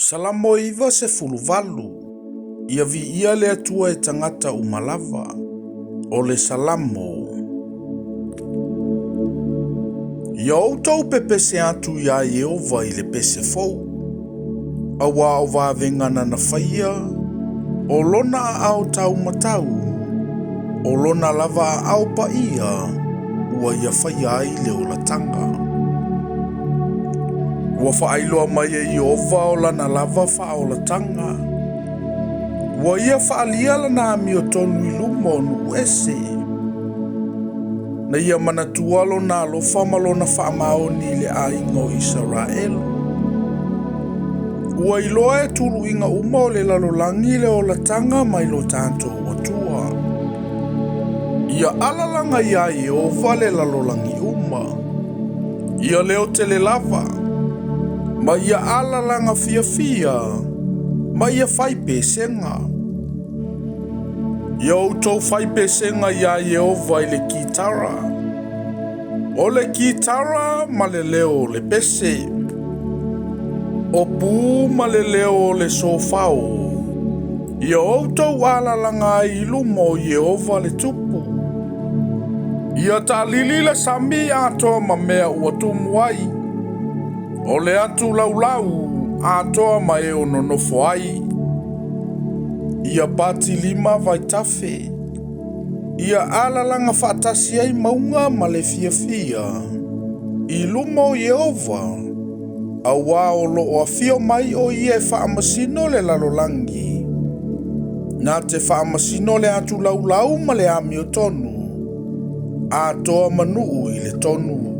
Salamo 98, Ia viia le Atua e tagata uma lava. O le Salamo. Ia outou pepese atu iā Ieova i le pese fou, auā o vavega nana faia, o lona aao taumatau, o lona lava aao paia, ua ia faia ai le olataga. Ua faailoa mai e Ieova o lana lava faaolataga. Ua ia faaalia lana amiotonu i luma o nuu ese. Na ia manatua lona alofa ma lona faamaoni i le aiga o Isaraelu. Ua iloa e tuluiga uma o le lalolagi le olataga mai lo tatou Atua. Ia alalaga iā Ieova le lalolagi uma. Ia leo tele lava, ma ia alalaga fiafia, ma ia fai pesega. Ia outou fai pesega iā Ieova i le kitara, o le kitara ma le leo o le pese, o pū ma le leo o le sofao. Ia outou alalaga ai i luma o Ieova le Tupu. Ia taalili le sami atoa ma mea ua tumu ai, o le atu laulau atoa ma e o nonofo ai. Ia patilima vaitafe, ia alalaga faatasi ai mauga ma le fiafia i luma o Ieova, auā o lo o afio mai o ia e faamasino le lalolagi, na te faamasino le atu laulau ma le amiotonu, atoa ma nuu i le tonu.